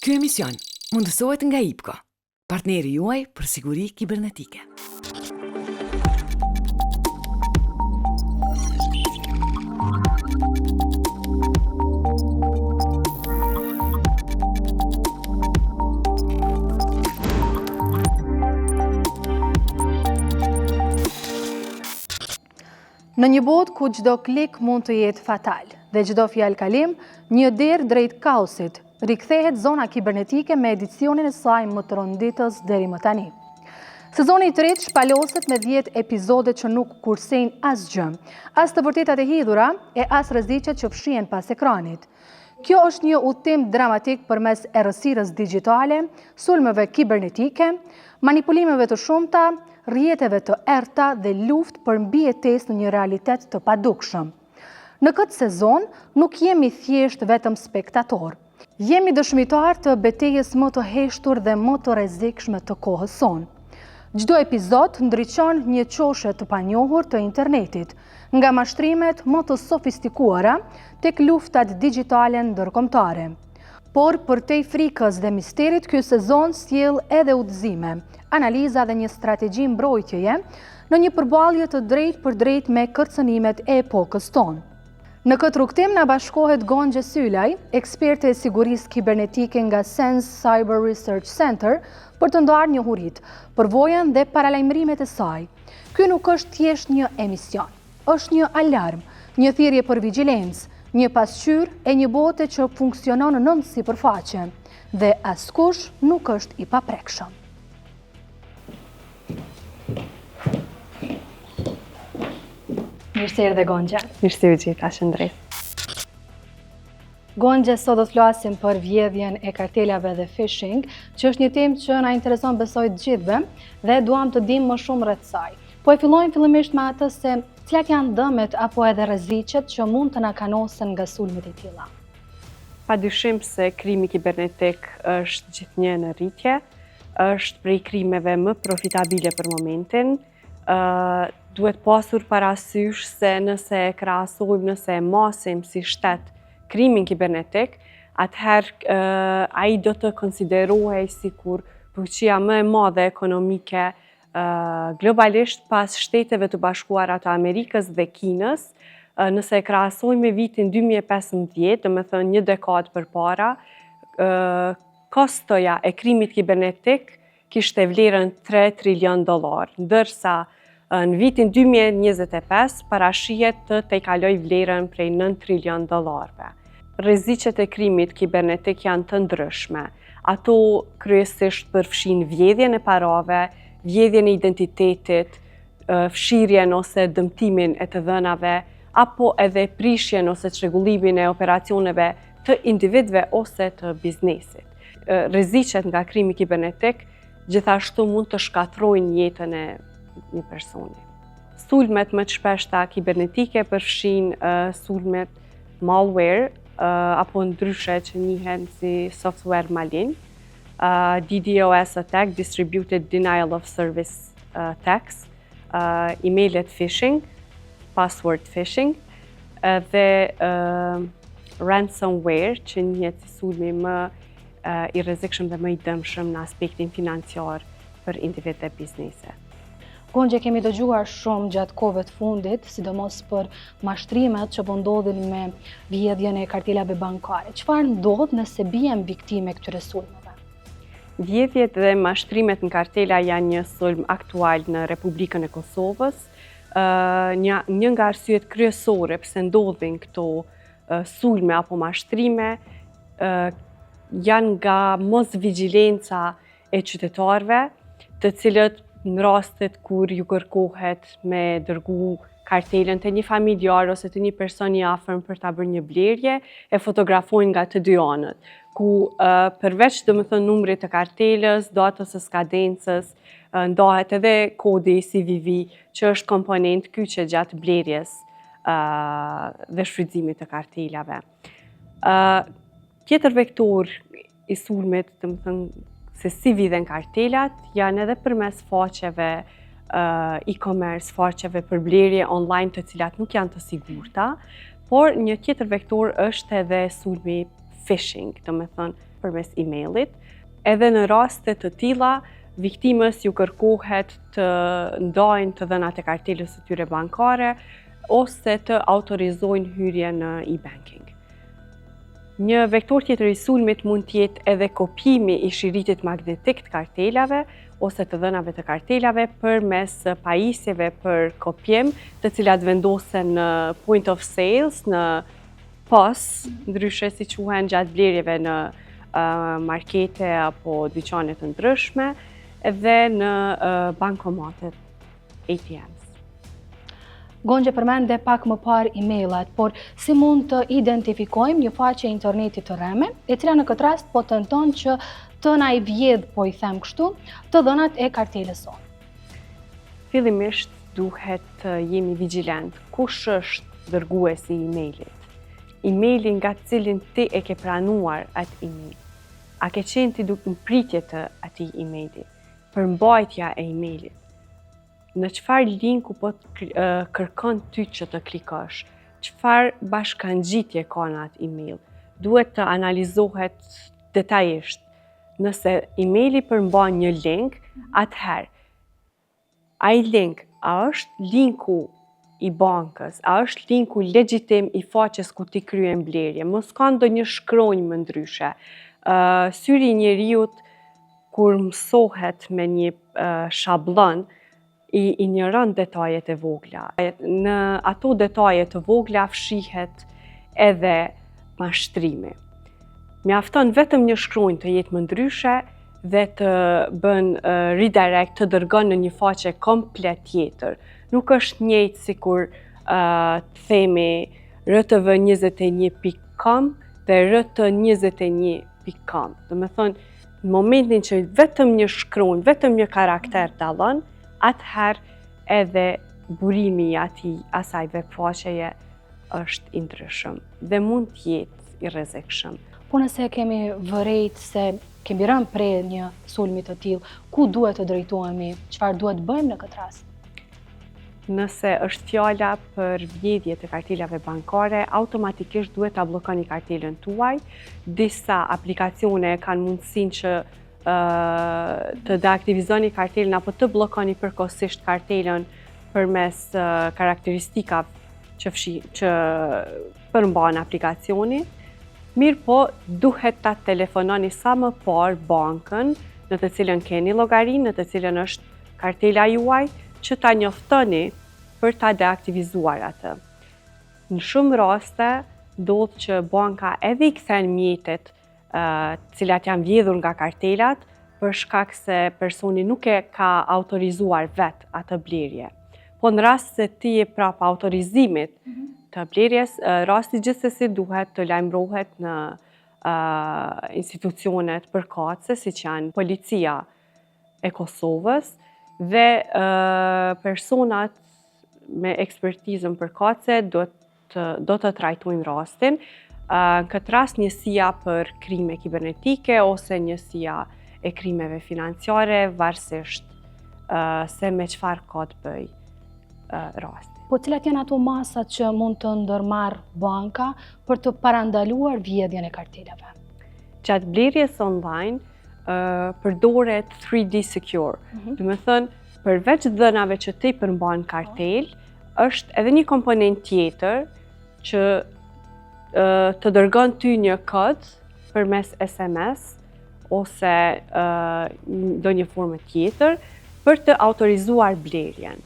Ky emision mundësohet nga IPKO, partneri juaj për siguri kibernetike. Në një botë ku çdo klik mund të jetë fatal dhe çdo fjalëkalim një derë drejt kaosit, rikthehet zona kibernetike me edicionin e saj më tronditës deri më tani. Sezoni i tretë shpaloset me 10 epizode që nuk kursejnë asgjë, as të vërtetat e hidhura e as rreziqet që fshihen pas ekranit. Kjo është një udhëtim dramatik përmes errësirës digjitale, sulmeve kibernetike, manipulimeve të shumta, rrjeteve të errëta dhe luftë për mbijetesë në një realitet të padukshëm. Në këtë sezon nuk jemi thjesht vetëm spektatorë. Jemi dëshmitarë të betejës më të heshtur dhe më të rrezikshme të kohës sonë. Çdo epizod ndriçon një qoshe të panjohur të internetit, nga mashtrimet më të sofistikuara tek luftat digjitale ndërkombëtare. Por përtej frikës dhe misterit, ky sezon sjell edhe udhëzime, analiza dhe një strategji mbrojtjeje në një përballje të drejtpërdrejtë me kërcënimet e epokës tonë. Në këtë rrugëtim na bashkohet Gonxhe Sylaj, eksperte e sigurisë kibernetike nga SENS Cyber Research Center, për të ndarë njohuritë, përvojën dhe paralajmërimet e saj. Ky nuk është thjesht një emision. Është një alarm, një thirrje për vigjilencë, një pasqyrë e një bote që funksionon nën sipërfaqe dhe askush nuk është i paprekshëm. Mirë se erdhe Gonxhe. Mirë se ju gjeta, Qëndresë. Gonxhe, sot do të flasim për vjedhjen e kartelave dhe phishing, që është një temë që na intereson besoj të gjithëve dhe duam të dimë më shumë rreth saj. Po e fillojmë fillimisht me atë se cilat janë dëmet apo edhe rreziqet që mund të na kanosen nga sulmet e tilla. Pa dyshim se krimi kibernetik është gjithnjë në rritje, është prej krimeve më profitabile për momentin. Duhet pasur parasysh se nëse e krahasojmë, nëse e masim si shtet krimin kibernetik, atëherë ai do të konsiderohej sikur fuqia më e madhe ekonomike globalisht pas Shteteve të Bashkuara të Amerikës dhe Kinës, nëse e krahasojmë me vitin 2015, domethënë një dekadë përpara, Kostoja e krimit kibernetik kishte vlerën 3 trilion dollarë, ndërsa në vitin 2025 parashihet të tejkalojë vlerën prej 9 trilion dollarëve. Rreziqet e krimit kibernetik janë të ndryshme. Ato kryesisht përfshijnë vjedhjen e parave, vjedhjen e identitetit, fshirjen ose dëmtimin e të dhënave, apo edhe prishjen ose çrregullimin e operacioneve të individëve ose të biznesit. Rreziqet nga krimi kibernetik gjithashtu mund të shkatërrojnë jetën e një personi. Sulmet më të shpeshta kibernetike përfshijnë sulmet malware apo ndryshe që njihen si software malinj, DDoS attack, Distributed Denial of Service attacks, emailet phishing, password phishing, dhe ransomware, që njihet si sulmi më i rrezikshëm dhe më i dëmshëm në aspektin financiar për individë dhe biznese. Gonxhe kemi dëgjuar shumë gjatë kohëve të fundit, sidomos për mashtrimet që po ndodhin me vjedhjen e kartelave bankare. Çfarë ndodh nëse biem viktimë e këtyre sulmeve? Vjedhjet dhe mashtrimet në kartela janë një sulm aktual në Republikën e Kosovës. Një, një nga arsyet kryesore pse ndodhin këto sulme apo mashtrime janë nga mosvigjilenca e qytetarëve, të cilët në rastet kur ju kërkohet me dërgu kartelën te një familjar ose te një person i afërm për ta bërë një blerje, e fotografojnë nga të dy anët, ku përveç domethënë numrit të kartelës, datës së skadencës, ndahet edhe kodi CVV, që është komponent kyçe gjatë blerjes dhe shfrytëzimit të kartelave. Tjetër vektor i sulmit, domethënë, se si vidhen kartelat, janë edhe përmes faqeve e-commerce, faqeve për blerje online të cilat nuk janë të sigurta, por një tjetër vektor është edhe sulmi phishing, domethënë. përmes e-mailit. Edhe në raste të tilla, viktimës ju kërkohet të ndajnë të dhënat e kartelës së tyre bankare ose të autorizojnë hyrje në e-banking. Një vektor tjetër i sulmit mund të jetë edhe kopjimi i shiritit magnetik të kartelave ose të dhënave të kartelave përmes pajisjeve për kopjim, të cilat vendosen në point of sales, në POS, ndryshe si quhen gjatë blerjeve në markete apo dyqane të ndryshme, dhe në bankomatet ATMs. Gonxhe përmende pak më parë e-mailat, por si mund të identifikojmë një faqe interneti të rreme, e cila në këtë rast po tenton që të na i vjedh, po i them kështu, të dhënat e kartelës sonë. Fillimisht duhet të jemi vigjilent. Kush është dërguesi i e-mailit? E-maili nga cilin ti e ke pranuar atë email. A ke qenë ti duke në pritje të atij emaili? Përmbajtja e emailit. Në çfarë linku po të kërkon ty që të klikosh? Çfarë bashkangjitje ka në atë email? Duhet të analizohet detajisht. Nëse emaili përmban një link, atëherë ai link, a është linku i bankës, a është linku legjitim i faqes ku ti kryen blerje, mos ka ndonjë shkronjë më ndryshe. Uh, syri i njeriut kur mësohet me një uh, shablon, i injoron detajet e vogla. Në ato detaje të vogla fshihet edhe mashtrimi. Mjafton vetëm një shkronjë të jetë më ndryshe dhe të bën redirect, të dërgon në një faqe komplet tjetër. Nuk është njëjtë sikur uh, të themi rtv21.com dhe rt21.com. Do me thonë, në momentin që vetëm një shkronjë, vetëm një karakter dallon, atëherë edhe burimi i atij asaj web faqeje është i ndryshëm dhe mund të jetë i rrezikshëm. Po nëse kemi vërejt se kemi rënë pre një sulmi të tillë, ku duhet të drejtohemi, çfarë duhet bëjmë në këtë rast? Nëse është fjala për vjedhje të kartelave bankare, automatikisht duhet ta bllokoni kartelën tuaj. Disa aplikacione kanë mundësinë që të deaktivizoni kartelën apo të bllokoni përkohësisht kartelën përmes karakteristikave që, fshi, që përmban aplikacioni. Mirë po, duhet ta telefononi sa më parë bankën në të cilën keni llogarinë, në të cilën është kartela juaj, që ta njoftoni për ta deaktivizuar atë. Në shumë raste, ndodh që banka edhe i kthen mjetet të cilat janë vjedhur nga kartelat, për shkak se personi nuk e ka autorizuar vetë atë blerje. Po në rast se ti je prapa autorizimit mm -hmm. të blerjes, rasti gjithsesi duhet të lajmërohet në uh, institucionet përkatëse, siç janë policia e Kosovës dhe uh, personat me ekspertizën përkatëse do të do të trajtojnë rastin. Në këtë rast njësia për krime kibernetike ose njësia e krimeve financiare, varësisht se me çfarë ka të bëj rasti. Po cilat janë ato masat që mund të ndërmarrë banka për të parandaluar vjedhjen e kartelave? Gjatë blerjes online, përdoret 3D Secure. Mm -hmm. Do me thënë, përveç dhënave që ti përmban kartel, është edhe një komponent tjetër që të dërgon ty një kod përmes SMS ose do një formë tjetër për të autorizuar blerjen.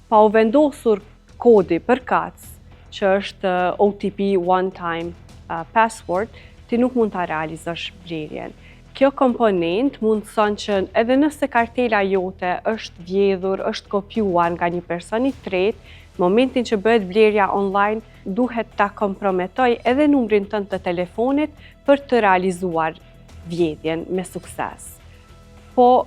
Pa u vendosur kodi përkatës, që është OTP One Time Password, ti nuk mund ta realizosh blerjen. Kjo komponent mundëson që edhe nëse kartela jote është vjedhur, është kopjuar nga një person i tretë, momentin që bëhet blerja online, duhet ta komprometoj edhe numrin tënd të telefonit për të realizuar vjedhjen me sukses. Po,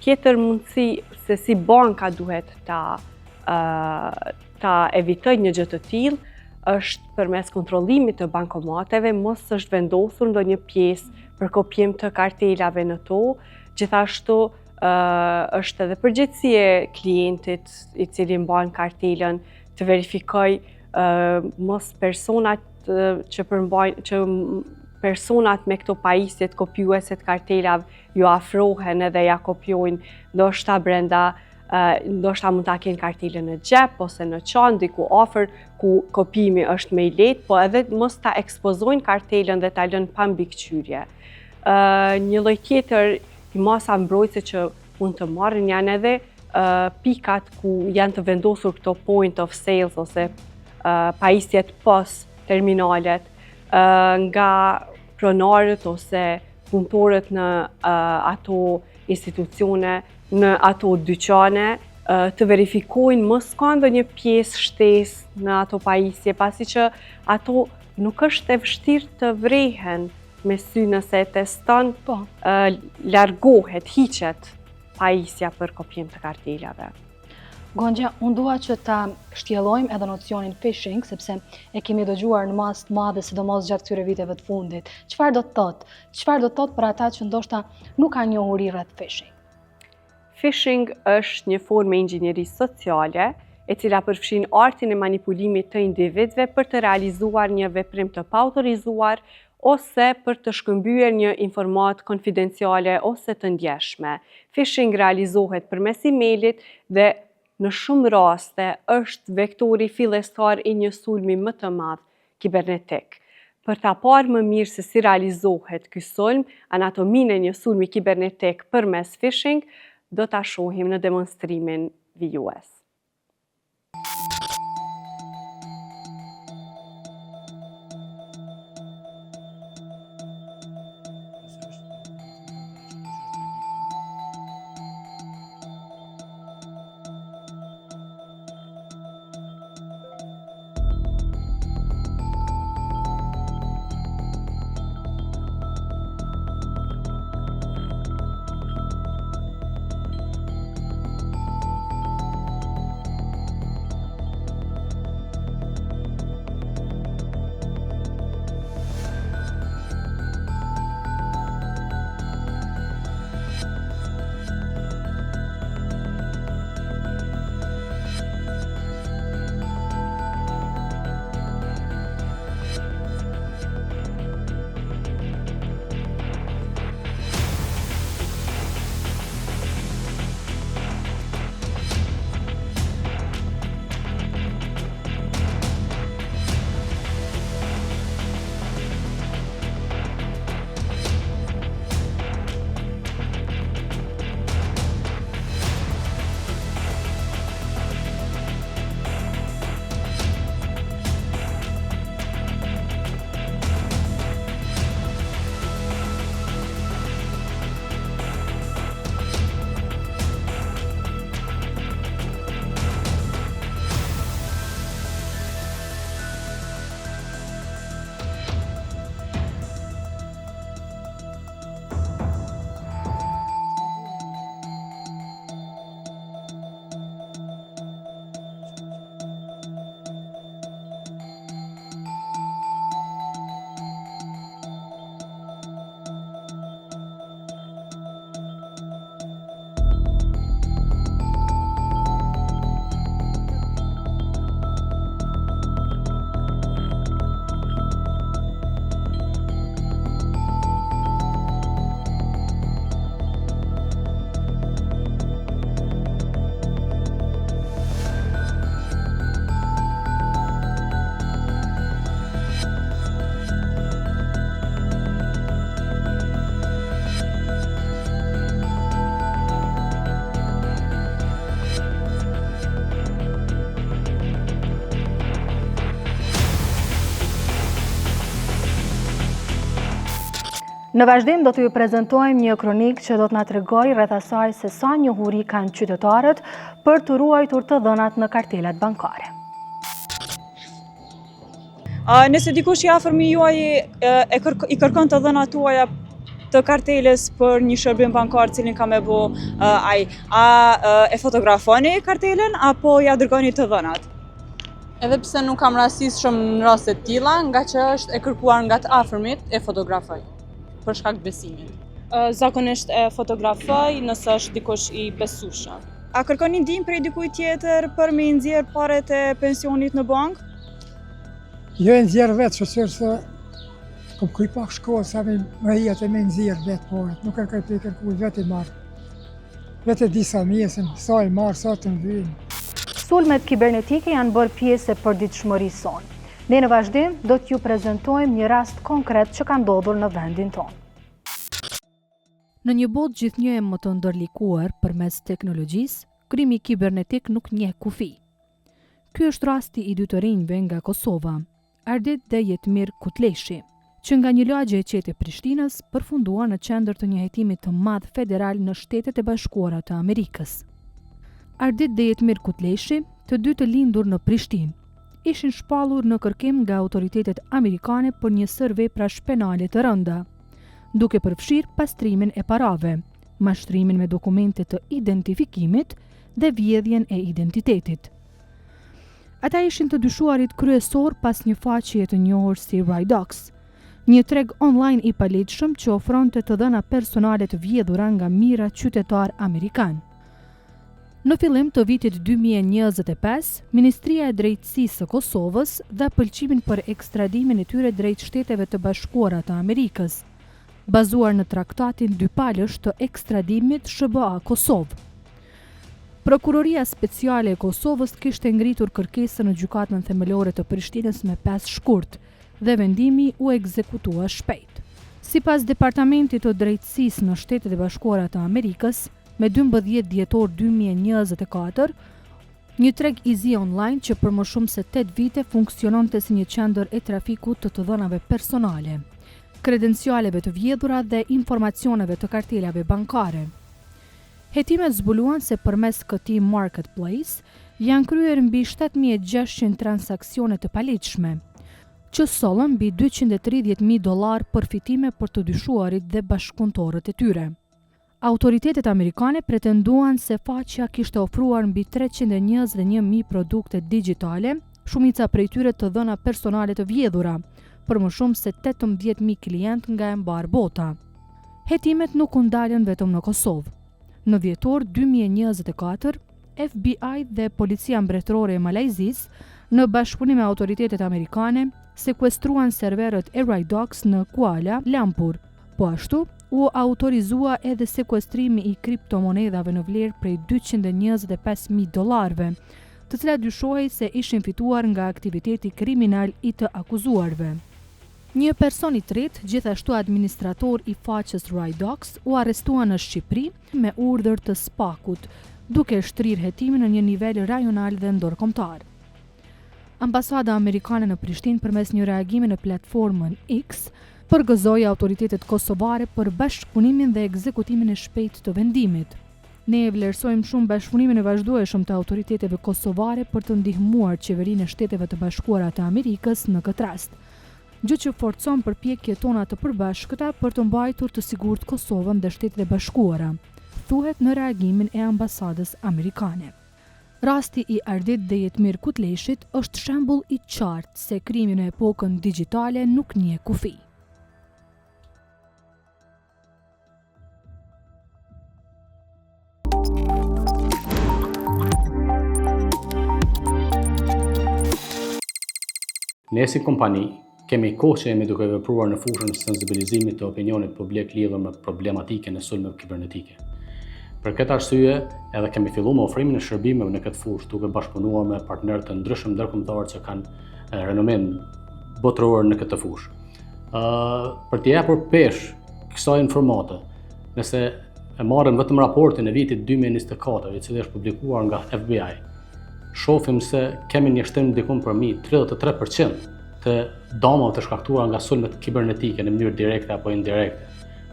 tjetër mundësi se si banka duhet ta, ta evitoj një gjë të tillë, është përmes kontrollimit të bankomateve, mos është vendosur ndonjë pjesë për kopjim të kartelave në to, gjithashtu është edhe përgjegjësi e klientit i cili mban kartelën të verifikoj mos personat që përmbajnë që personat me këto pajisjet kopjuese të kartelave ju afrohen edhe ja kopjojnë, ndoshta brenda ndoshta mund ta kenë kartelën në xhep ose në çantë diku afër ku kopjimi është më i lehtë, po edhe mos ta ekspozojnë kartelën dhe ta lënë pa mbikëqyrje. Një lloj tjetër i masa mbrojtëse që mund të marrin janë edhe pikat ku janë të vendosur këto point of sales ose pajisjet POS terminalet nga pronarët ose punëtorët në ato institucione, në ato dyqane, të verifikojnë mos ka ndonjë pjesë shtesë në ato pajisje, pasi që ato nuk është e vështirë të vrehen me sy nëse e teston, po. largohet, hiqet pajisja për kopjim të kartelave. Gonxhe, unë dua që ta shtjellojmë edhe nocionin phishing, sepse e kemi dëgjuar në masë të madhe, sidomos gjatë këtyre viteve të fundit. Çfarë do të thotë? Çfarë do të thotë për ata që ndoshta nuk kanë njohuri rreth phishing? Phishing është një formë e inxhinierisë sociale, e cila përfshin artin e manipulimit të individëve për të realizuar një veprim të paautorizuar ose për të shkëmbyer një informatë konfidenciale ose të ndjeshme. Phishing realizohet përmes emailit dhe në shumë raste është vektori fillestar i një sulmi më të madh kibernetik. Për ta parë më mirë se si realizohet ky sulm, anatominë e një sulmi kibernetik përmes phishing, do ta shohim në demonstrimin vijues. Në vazhdim do t'ju prezantojmë një kronikë që do të na tregojë rreth asaj se sa njohuri kanë qytetarët për të ruajtur të dhënat në kartelat bankare. Nëse dikush i afërmi juaj e i kërkon të dhënat tuaja të kartelës për një shërbim bankar cilin ka me bo ai, a e fotografoni kartelën apo ja dërgoni të dhënat? Edhe pse nuk kam rastis shumë në raste të tilla, ngaqë është e kërkuar nga të afërmit, e fotografoj për shkak të besimit. Zakonisht e fotografoj nëse është dikush i besueshëm. A kërkoni ndihmë prej dikujt tjetër për me i nxjerr paret e pensionit në bankë? Jo e nxjerr vetë, shyqyr se. Kom kry pak shkollë, sa me me hi atë me nxjerr vetë paret, nuk kërkoj prej kërkujt, vetë i marr. Vetë e di sa mjesin, sa i marr, sa të më vynë. Sulmet kibernetike janë bërë pjesë e përditshmërisë sonë. Ne në vazhdim do t'ju prezantojmë një rast konkret që ka ndodhur në vendin tonë. Në një botë gjithnjë e më të ndërlikuar përmes teknologjisë, krimi kibernetik nuk njeh kufi. Ky është rasti i dy të rinjve nga Kosova, Ardit dhe Jetmir Kutleshi, që nga një lagje e qetë e Prishtinës përfunduan në qendër të një hetimi të madh federal në Shtetet e Bashkuara të Amerikës. Ardit dhe Jetmir Kutleshi, të dy të lindur në Prishtinë, ishin shpallur në kërkim nga autoritetet amerikane për një sërë veprash penale të rënda, duke përfshirë pastrimin e parave, mashtrimin me dokumente të identifikimit dhe vjedhjen e identitetit. Ata ishin të dyshuarit kryesorë pas një faqeje të njohur si Rydox, një treg online i paligjshëm që ofronte të dhëna personale të vjedhura nga mijëra qytetarë amerikanë. Në fillim të vitit 2025, Ministria e Drejtësisë së Kosovës dha pëlqimin për ekstradimin e tyre drejt Shteteve të Bashkuara të Amerikës, bazuar në traktatin dypalësh të ekstradimit SHBA-Kosovë. Prokuroria Speciale e Kosovës kishte ngritur kërkesën në Gjykatën Themelore të Prishtinës me 5 shkurt dhe vendimi u ekzekutua shpejt. Sipas Departamentit të Drejtësisë në Shtetet e Bashkuara të Amerikës, me 12 dhjetor 2024, një treg i zi online që për më shumë se 8 vite funksiononte si një qendër e trafikut të të dhënave personale, kredencialeve të vjedhura dhe informacioneve të kartelave bankare. Hetimet zbuluan se përmes këtij marketplace janë kryer mbi 7600 transaksione të paligjshme, që sollën mbi 230.000 dollar përfitime për të dyshuarit dhe bashkëpunëtorët e tyre. Autoritetet amerikane pretenduan se faqja kishte ofruar mbi 321.000 produkte digjitale, shumica prej tyre të dhëna personale të vjedhura, për më shumë se 18.000 klient nga e mbarë bota. Hetimet nuk u ndalën vetëm në Kosovë. Në dhjetor 2024, FBI dhe Policia Mbretërore e Malajzisë, në bashkëpunim me autoritetet amerikane, sekuestruan serverët e Rydox në Kuala Lumpur. Po ashtu, u autorizua edhe sekuestrimi i kriptomonedhave në vlerë prej 225.000 dollarëve, të cilat dyshohej se ishin fituar nga aktiviteti kriminal i të akuzuarve. Një person i tretë, gjithashtu administrator i faqes Rydox, u arrestua në Shqipëri me urdhër të SPAK-ut, duke shtrirë hetimin në një nivel rajonal dhe ndërkombëtar. Ambasada amerikane në Prishtinë përmes një reagimi në platformën X, përgëzoi autoritetet kosovare për bashkëpunimin dhe ekzekutimin e shpejtë të vendimit. Ne e vlerësojmë shumë bashkëpunimin e vazhdueshëm të autoriteteve kosovare për të ndihmuar qeverinë e Shteteve të Bashkuara të Amerikës në këtë rast, gjë që forcon përpjekjet tona të përbashkëta për të mbajtur të sigurt Kosovën dhe Shtetet e Bashkuara, thuhet në reagimin e ambasadës amerikane. Rasti i Ardit dhe Jetmir Kutleshit është shembull i qartë se krimi në epokën digjitale nuk njeh kufi. Ne si kompani kemi kohë që jemi duke vepruar në fushën e sensibilizimit të opinionit publik lidhur me problematikën e sulmeve kibernetike. Për këtë arsye, edhe kemi filluar me ofrimin e shërbimeve në këtë fushë duke bashkëpunuar me partnerë të ndryshëm ndërkombëtarë që kanë renomim botëror në këtë fushë. Ë për t'i japur peshë kësaj informate, nëse e marrim vetëm raportin e vitit 2024, i cili është publikuar nga FBI, shohim se kemi një shtim dikun përmi 33% të damave të shkaktuara nga sulmet kibernetike në mënyrë direkte apo indirekte.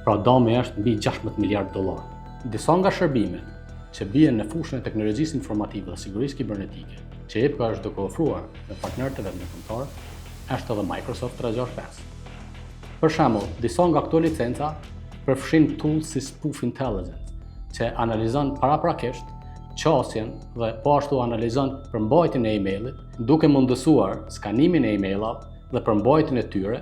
Pra dami është mbi 16 miliard dollar. Disa nga shërbimet që bien në fushën e teknologjisë informative dhe sigurisë kibernetike, që IPKO është duke ofruar me partnerët e vet ndërkombëtar, është edhe Microsoft 365. Për shembull, disa nga këto licenca përfshin tools si Spoof Intelligence, që analizon paraprakisht qasjen dhe po ashtu analizon përmbajtjen e emailit, duke mundësuar skanimin e emailave dhe përmbajtjen e tyre,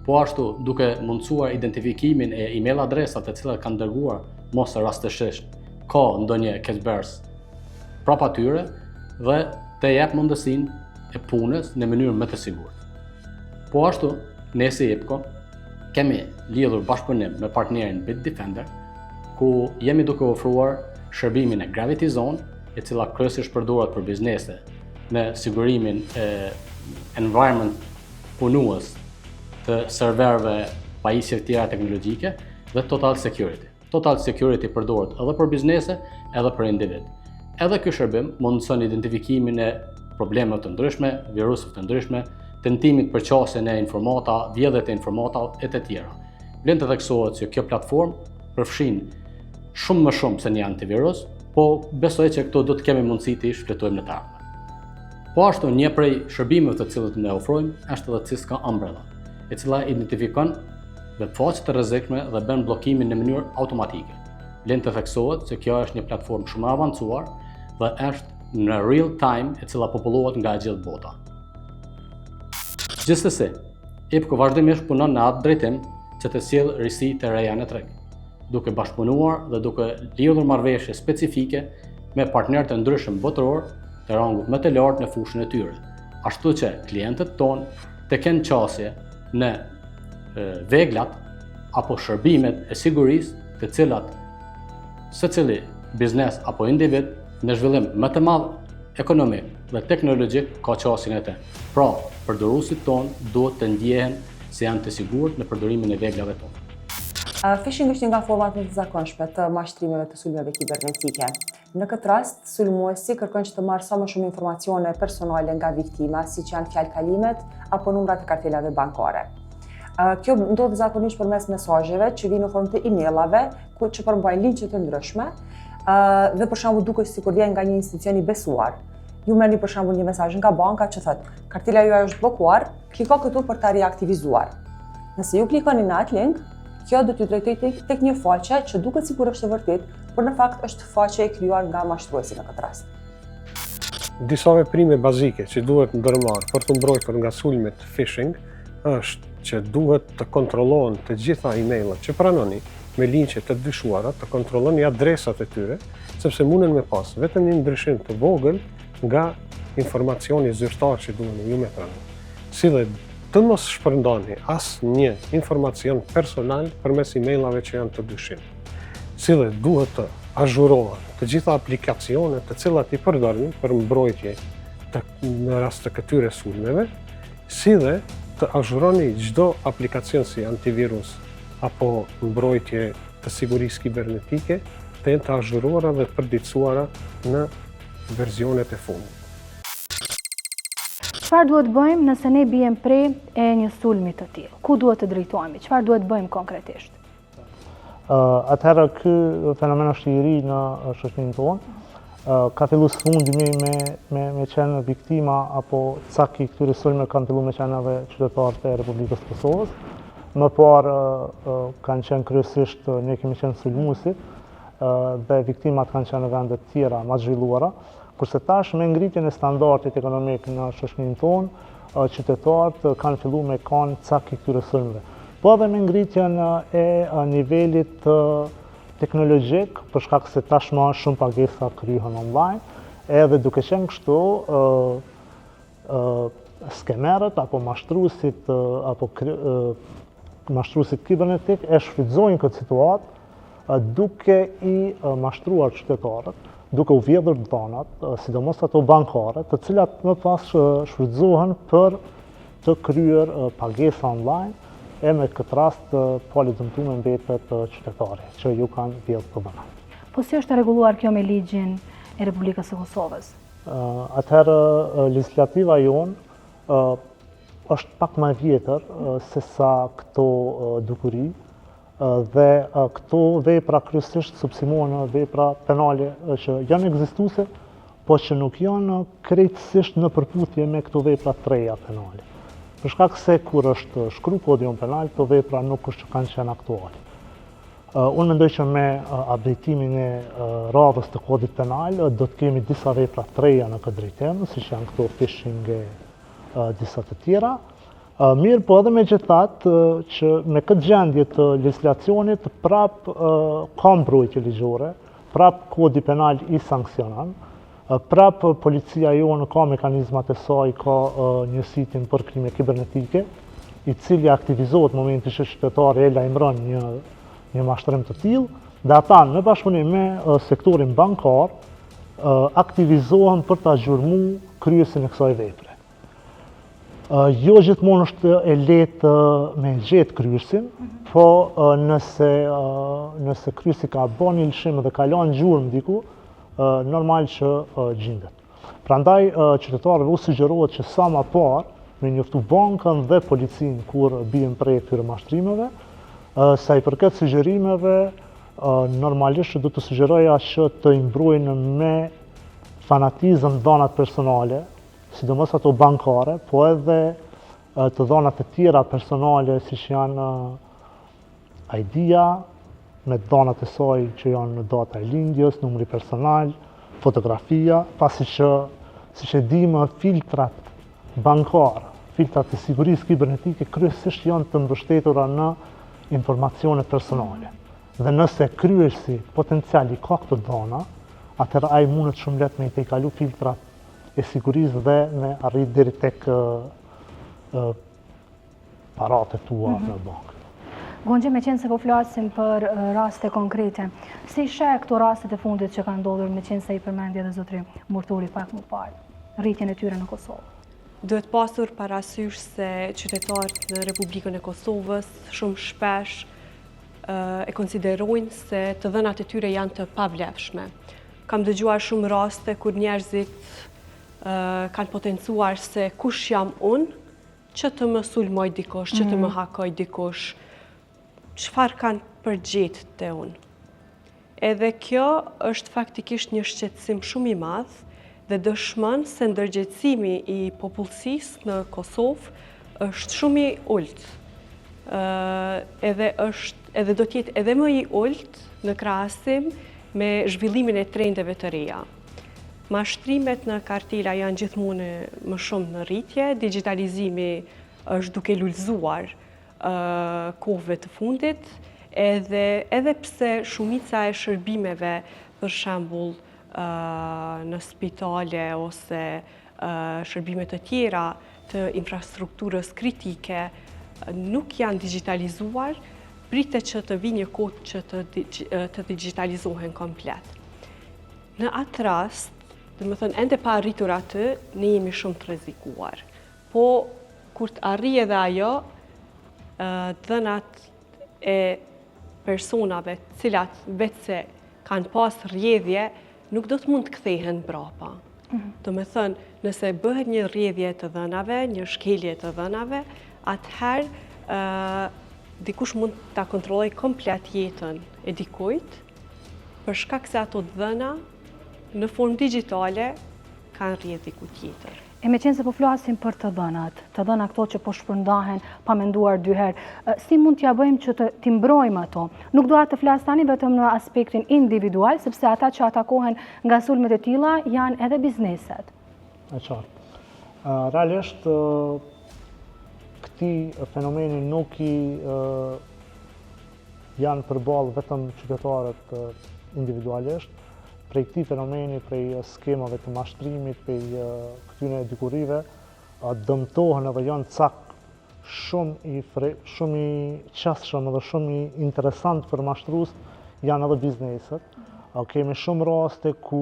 po ashtu duke mundësuar identifikimin e email adresat të cilat kanë dërguar mos rastësisht ka ndonjë keqbërës prapa tyre dhe të jep mundësinë e punës në mënyrë më të sigurt. Po ashtu, ne si IPKO. Kemi lidhur bashkëpunim me partnerin Bitdefender, ku jemi duke ofruar shërbimin e Gravity Zone, e cila kryesisht përdoret për biznese në sigurimin e environment punues të serverëve, pajisjeve tjera teknologjike dhe Total Security. Total Security përdoret edhe për biznese, edhe për individ. Edhe ky shërbim mundëson identifikimin e problemeve të ndryshme, viruseve të ndryshme, tentimit për qasje në informata, vjedhjet e informatave e të tjera. Vlen të theksohet se kjo platformë përfshin shumë më shumë se një antivirus, po besoj që këto do të kemi mundësi të shfletojmë në të ardhmen. Po ashtu, një prej shërbimeve të cilët ne ofrojmë është edhe Cisco Umbrella, e cila identifikon webfaqe të rrezikshme dhe bën bllokimin në mënyrë automatike. Vlen të theksohet se kjo është një platformë shumë e avancuar dhe është në real time e cila popullohet nga e gjithë bota. Gjithsesi, IPKO vazhdimisht punon në atë drejtim që të sjellë risi të reja në treg, duke bashkëpunuar dhe duke lidhur marrëveshje specifike me partnerë të ndryshëm botëror të rangut më të lartë në fushën e tyre, ashtu që klientët tonë të kenë qasje në veglat apo shërbimet e sigurisë të cilat secili biznes apo individ në zhvillim më të madh ekonomik dhe teknologjik ka qasjen e të. Pra, përdoruesit tonë duhet të ndjehen se janë të sigurt në përdorimin e veglave tonë. Phishing është një nga format më të zakonshme të mashtrimeve të sulmeve kibernetike. Në këtë rast, sulmuesi kërkon që të marrë sa më shumë informacione personale nga viktima, siç janë fjalëkalimet apo numrat e kartelave bankare. Kjo ndodh zakonisht përmes mesazheve që vijnë në formë të emailave, ku që përmbajnë linqe të ndryshme, dhe për shembull duket sikur vjen nga një institucion i besuar. Ju merrni për shembull një mesazh nga banka që thotë, kartela juaj është bllokuar, kliko këtu për ta riaktivizuar. Nëse ju klikoni në atë link, kjo do t'ju drejtojë tek një faqe që duket sikur është e vërtetë, por në fakt është faqe e krijuar nga mashtruesi në këtë rast. Disa veprime bazike që duhet ndërmarrë për t'u mbrojtur nga sulmet phishing është që duhet të kontrollohen të gjitha emailat që pranoni me linqe të dyshuara, të kontrolloni adresat e tyre, sepse munden me pas vetëm një ndryshim të vogël nga informacioni zyrtar që duheni ju me pranu. Si dhe të mos shpërndani asnjë informacion personal përmes emailave që janë të dyshimtë. Si dhe duhet të azhurohen të gjitha aplikacionet të cilat i përdorni për mbrojtje të, në rast të këtyre sulmeve, si dhe të azhuroni çdo aplikacion si antivirus apo mbrojtje të sigurisë kibernetike të jenë të azhuruara dhe të përditësuara në versionet e fundit. Çfarë duhet bëjmë nëse ne biem pre e një sulmi të tillë? Ku duhet të drejtohemi? Çfarë duhet bëjmë konkretisht? Atëherë ky fenomen është i ri në shoqërinë tonë. Ka fillu së fundmi me, me, me qenë viktima apo cak i këtyre sulmeve kanë fillu me qenë edhe qytetarët e Republikës së Kosovës. Më parë kanë qenë kryesisht, ne kemi qenë sulmuesit dhe viktimat kanë qenë në vende të tjera, më të zhvilluara. Kurse tash me ngritjen e standardit ekonomik në shoqërinë tonë, qytetarët kanë fillu me kanë cak i këtyre sulmeve. Po edhe me ngritjen e nivelit teknologjik, për shkak se tashmë shumë pagesa kryhen online, edhe duke qenë kështu, skemerët apo mashtruesit apo mashtruesit kibernetik e shfrytëzojnë këtë situatë duke i mashtruar qytetarët, duke u vjedhur të dhanat, sidomos ato bankare, të cilat më pas shfrytëzohen për të kryer pagesa online, e me këtë rast palë e dëmtume mbetet qytetari, që ju kanë vjedhë të dhanat. Po si është rregulluar kjo me ligjin e Republikës së Kosovës? Atëherë, legislativa jonë është pak më e vjetër se sa këto dukuri, Dhe këto vepra kryesisht subsumohen në vepra penale që janë ekzistuese, po që nuk janë krejtësisht në përputhje me këto vepra të reja penale. Për shkak se kur është shkru kodi jonë penal, këto vepra nuk është që kanë qenë aktuale. Unë mendoj që me updateimin e radhës të kodit penal, do të kemi disa vepra të reja në këtë drejtim, siç janë këto phishing e disa të tjera. Mirëpo edhe megjithatë që me këtë gjendje të legjislacionit prap ka mbrojtje ligjore, prap kodi penal i sanksionon, prap policia jonë ka mekanizmat e saj, ka njësitin për krime kibernetike. i cili aktivizohet në momentin që qytetari e lajmëron një një mashtrim të tillë dhe ata në bashkëpunim me sektorin bankar aktivizohen për ta gjurmu kryesin e kësaj vepre. Jo gjithmonë është e lehtë me gjetë kryesin, mhm. po nëse, nëse kryesi ka bo një lëshim dhe ka lanë gjurmë diku, normal që gjindet. Prandaj, qytetarëve u sugjerohet që sa ma parë me njoftu bankën dhe policinë kur bien pre e këtyre mashtrimeve, sa i përket sugjerimeve, normalisht që do të sugjeroja që të mbrojnë me fanatizëm dhanat personale, sidomos ato bankare, po edhe të dhanat të tjera personale, siç janë ID-ja, me të dhanat e saj që janë data e lindjes, numri personal, fotografia, pasi që, siç e dimë, filtrat bankar, filtrat e sigurisë kibernetike, kryesisht janë të mbështetura në informacione personale. Dhe nëse kryesi potencial i ka këto dhana, atëherë ai mundet shumë lehtë me i tejkalu filtrat e sigurisë dhe me arrit deri tek paratë e tua mm -hmm. në bankë. Gonxhe, meqenëse po flasim për raste konkrete, si sheh këto rastet e fundit që kanë ndodhur, meqenëse i përmendi edhe zotri Murturi pak më parë, rritjen e tyre në Kosovë? Duhet pasur parasysh se qytetarët në Republikën e Kosovës shumë shpesh e konsiderojnë se të dhënat e tyre janë të pavlefshme. Kam dëgjuar shumë raste kur njerëzit kanë potencuar se kush jam unë që të më sulmoj dikush, që të më mhm. hakoj dikush, çfarë kanë për gjetë te unë. Edhe kjo është faktikisht një shqetësim shumë i madh dhe dëshmon se ndërgjegjësimi i popullsisë në Kosovë është shumë i ulët. Edhe është edhe do të jetë edhe më i ulët në krahasim me zhvillimin e trendeve të reja. Mashtrimet në kartela janë gjithmonë më shumë në rritje, digjitalizimi është duke lulëzuar kohëve të fundit, edhe, edhe pse shumica e shërbimeve, për shembull, në spitale ose shërbime të tjera të infrastrukturës kritike nuk janë digjitalizuar, pritet që të vijë një kohë që të, të digjitalizohen komplet. Në atë rast, domethënë, ende pa arritur aty, ne jemi shumë të rrezikuar. Po, kur të arrijë edhe ajo, dhënat e personave, cilat veçse kanë pas rrjedhje, nuk do të mund të kthehen mbrapa. Mhm. Domethënë, nëse bëhet një rrjedhje të dhënave, një shkelje të dhënave, atëherë dikush mund ta kontrollojë komplet jetën e dikujt, për shkak se ato dhëna në formë digjitale kanë rrjedhë diku tjetër. E meqenëse po flasim për të dhënat, të dhëna këto që po shpërndahen pa menduar dy herë, si mund t'ia bëjmë që të t'i mbrojmë ato? Nuk dua të flas tani vetëm në aspektin individual, sepse ata që atakohen nga sulmet e tilla janë edhe bizneset. E qartë. Realisht, këtij fenomeni nuk i janë përballë vetëm qytetarët individualisht, prej këtij fenomeni, prej skemave të mashtrimit, prej këtyne dukurive, dëmtohen edhe janë cak shumë i fre, shumë i qasshëm edhe shumë i interesant për mashtrus, janë edhe bizneset. Kemi shumë raste ku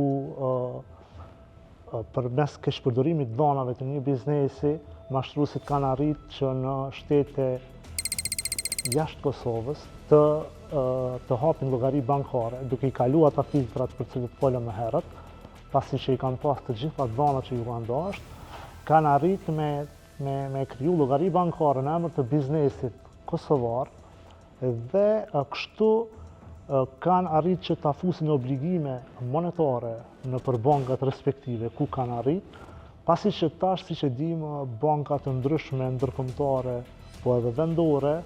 përmes keqpërdorimit dhanave të një biznesi, mashtruesit kanë arrit që në shtete jashtë Kosovës të të hapin llogari bankare, duke i kalu ata filtrat për cilët folëm më herët, pasi që i kanë pas të gjitha dhanat që ju kanë dasht, kanë arrit me me me kriju llogari bankare në emër të biznesit kosovar dhe kështu kanë arrit që ta fusin obligime monetare nëpër bankat respektive ku kanë arrit, pasi që tash siç e dimë bankat të ndryshme ndërkombëtare, po edhe vendore,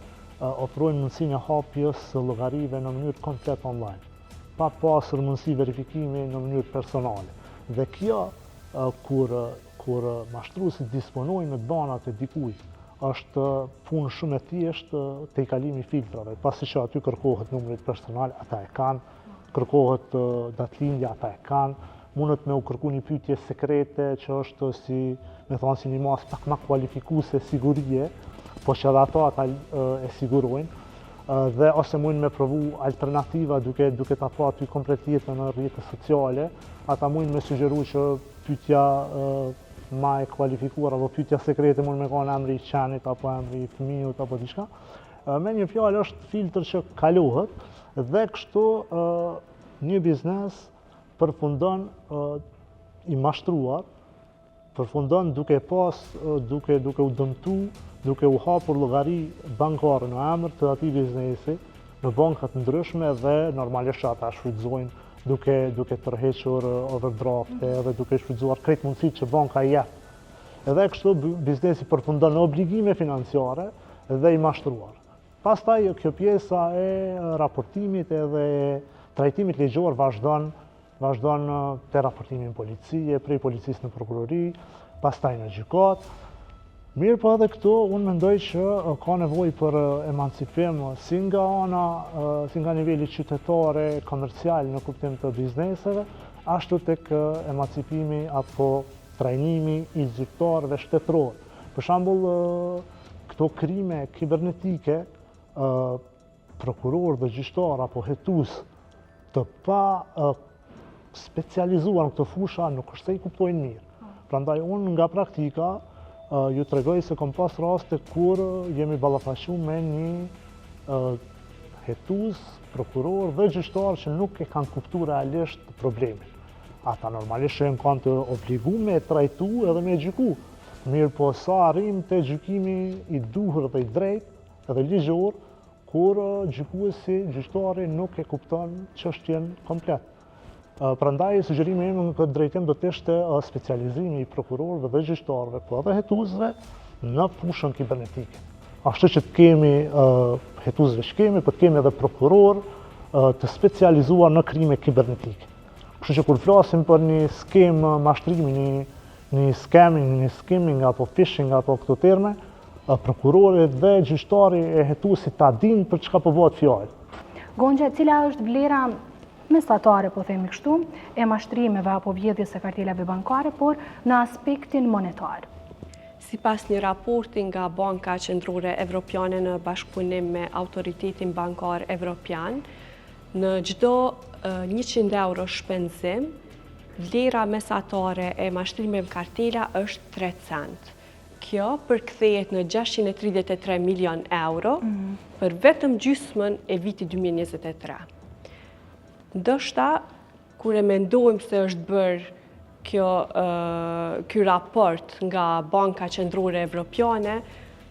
ofrojnë mundësinë e hapjes së llogarive në mënyrë komplet online, pa pasur mundësi verifikimi në mënyrë personale. Dhe kjo kur kur mashtruesit disponojnë me dhanat e dikujt, është punë shumë e thjeshtë tejkalimi i filtrave, pasi që aty kërkohet numri personal, ata e kanë, kërkohet datëlindja, ata e kanë, mundet me u kërku një pyetje sekrete që është si, me thonë, si një masë pak ma kualifikuese sigurie. po që edhe ato ata e sigurojnë, dhe ose mujnë me provu alternativa duke, duke ta pa ty komplet jetën në rrjete sociale, ata mujnë me sugjeru që pytja ma e kualifikuar apo pytja sekrete mund me kanë emri i qenit apo emri i fëmijut apo diçka. Me një fjalë është filtër që kalohet dhe kështu një biznes përfundon i mashtruar, përfundon duke pas, duke, duke u dëmtu, duke u hapur llogari bankare në emër të atij biznesi, në banka të ndryshme dhe normalisht që ata shfrytëzojnë duke, duke tërhequr overdrafte dhe duke shfrytëzuar krejt mundësitë që banka i jep. Edhe kështu biznesi përfundon në obligime financiare dhe i mashtruar. Pastaj kjo pjesa e raportimit edhe trajtimit ligjor vazhdon vazhdon te raportimi në polici, e prej policisë në prokurori, pastaj në gjykatë. Mirëpo edhe këtu, unë mendoj që ka nevojë për emancipim si nga ana, si nga niveli qytetar e komercial në kuptim të bizneseve, ashtu tek emancipimi apo trajnimi i zyrtarëve shtetëror. Për shembull, këto krime kibernetike, prokurorë dhe gjyqtarë apo hetues të pa specializuar në këto fusha nuk është se i kuptojnë mirë. Prandaj unë nga praktika ju tregoj se kom pas raste kur jemi ballafaqu me një hetues, prokuror dhe gjyqtar që nuk e kanë kuptu realisht problemin. Ata normalisht që janë kanë të obligu me e trajtu edhe me e gjyku. Mirëpo sa arrim te gjykimi i duhur dhe i drejtë, edhe ligjor, kur gjykuesi, gjyqtari nuk e kupton çështjen komplet. Prandaj sugjerimi im në këtë drejtim do të ishte specializimi i prokurorëve dhe gjyqtarëve, po edhe hetuesve në fushën kibernetike. Ashtu që të kemi hetuesve që kemi, po të kemi edhe prokurorë të specializuar në krime kibernetike. Kështu që kur flasim për një skemë mashtrimi, një një scamming, një skimming apo phishing apo këto terme, prokurori dhe gjyqtari e hetuesi ta dinë për çka po bëhet fjalë. Gonxhe, cila është vlera mesatare, po themi kështu, e mashtrimeve apo vjedhjes së kartelave bankare, por në aspektin monetar? Sipas një raporti nga Banka Qendrore Evropiane në bashkëpunim me Autoritetin Bankar Evropian, në çdo 100 euro shpenzim, vlera mesatare e mashtrimeve në kartela është 3 cent. Kjo përkthehet në 633 milion euro mhm. për vetëm gjysmën e vitit 2023. Ndoshta, kur e mendojmë se është bërë kjo, ky raport nga Banka Qendrore Evropiane,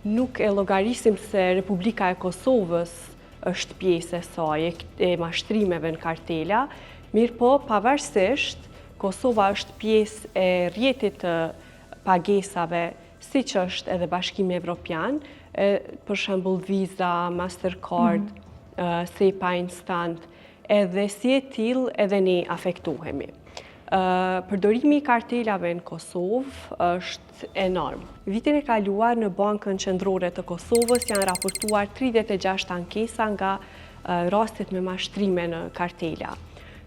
nuk e llogarisim se Republika e Kosovës është pjesë e saj e mashtrimeve në kartela, mirëpo pavarësisht Kosova është pjesë e rrjetit të pagesave siç është edhe Bashkimi Evropian, për shembull Visa, Mastercard, mm -hmm. SEPA Instant, edhe si e tillë edhe ne afektohemi. Përdorimi i kartelave në Kosovë është enorm. Vitin e kaluar në Bankën Qendrore të Kosovës janë raportuar 36 ankesa nga rastet me mashtrime në kartela.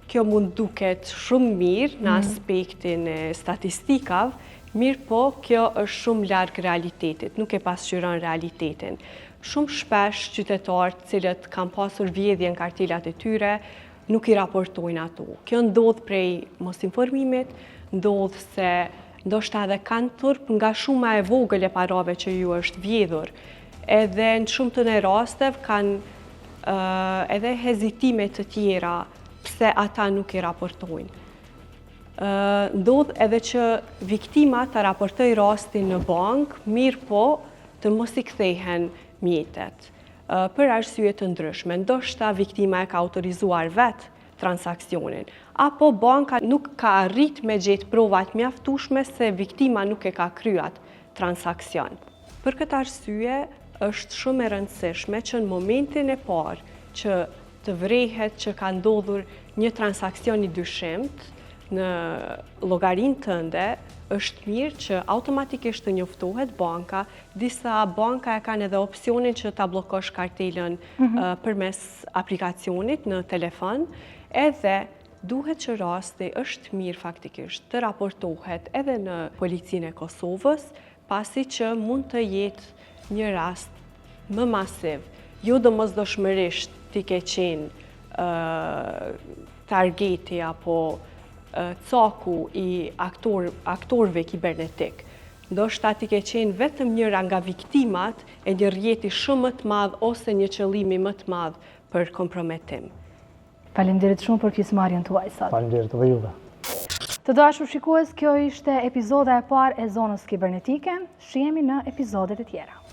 Kjo mund duket shumë mirë në mhm. aspektin e statistikave, mirëpo kjo është shumë larg realitetit, nuk e pasqyron realitetin. Shumë shpesh qytetarët të cilët kanë pasur vjedhje në kartelat e tyre, nuk i raportojnë ato. Kjo ndodh prej mosinformimit, ndodh se ndoshta edhe kanë turp nga shuma e vogël e parave që ju është vjedhur. Edhe në shumtën e rasteve kanë edhe hezitime të tjera pse ata nuk i raportojnë. Ndodh edhe që viktima ta raportojë rastin në bankë, mirëpo të mos i kthehen mjetet. Për arsye të ndryshme, ndoshta viktima e ka autorizuar vetë transaksionin, apo banka nuk ka arrit me gjetë provat mjaftueshme se viktima nuk e ka kry atë transaksion. Për këtë arsye, është shumë e rëndësishme që në momentin e parë që të vërehet që ka ndodhur një transaksion i dyshimtë në llogarinë tënde, është mirë që automatikisht të njoftohet banka. Disa banka e kanë edhe opsionin që ta bllokosh kartelën mhm. përmes aplikacionit në telefon, edhe duhet që rasti është mirë faktikisht të raportohet edhe në policinë e Kosovës, pasi që mund të jetë një rast më masiv. Jo domosdoshmërisht ti ke qenë targeti apo caku i aktor, aktorëve kibernetik. Ndoshta ti ke qenë vetëm njëra nga viktimat e një rrjeti shumë më të madh ose një qëllimi më të madh për komprometim. Faleminderit shumë për pjesëmarrjen tuaj sot. Faleminderit edhe juve. Të dashur shikues, kjo ishte epizoda e parë e zonës kibernetike. Shihemi në epizodet e tjera.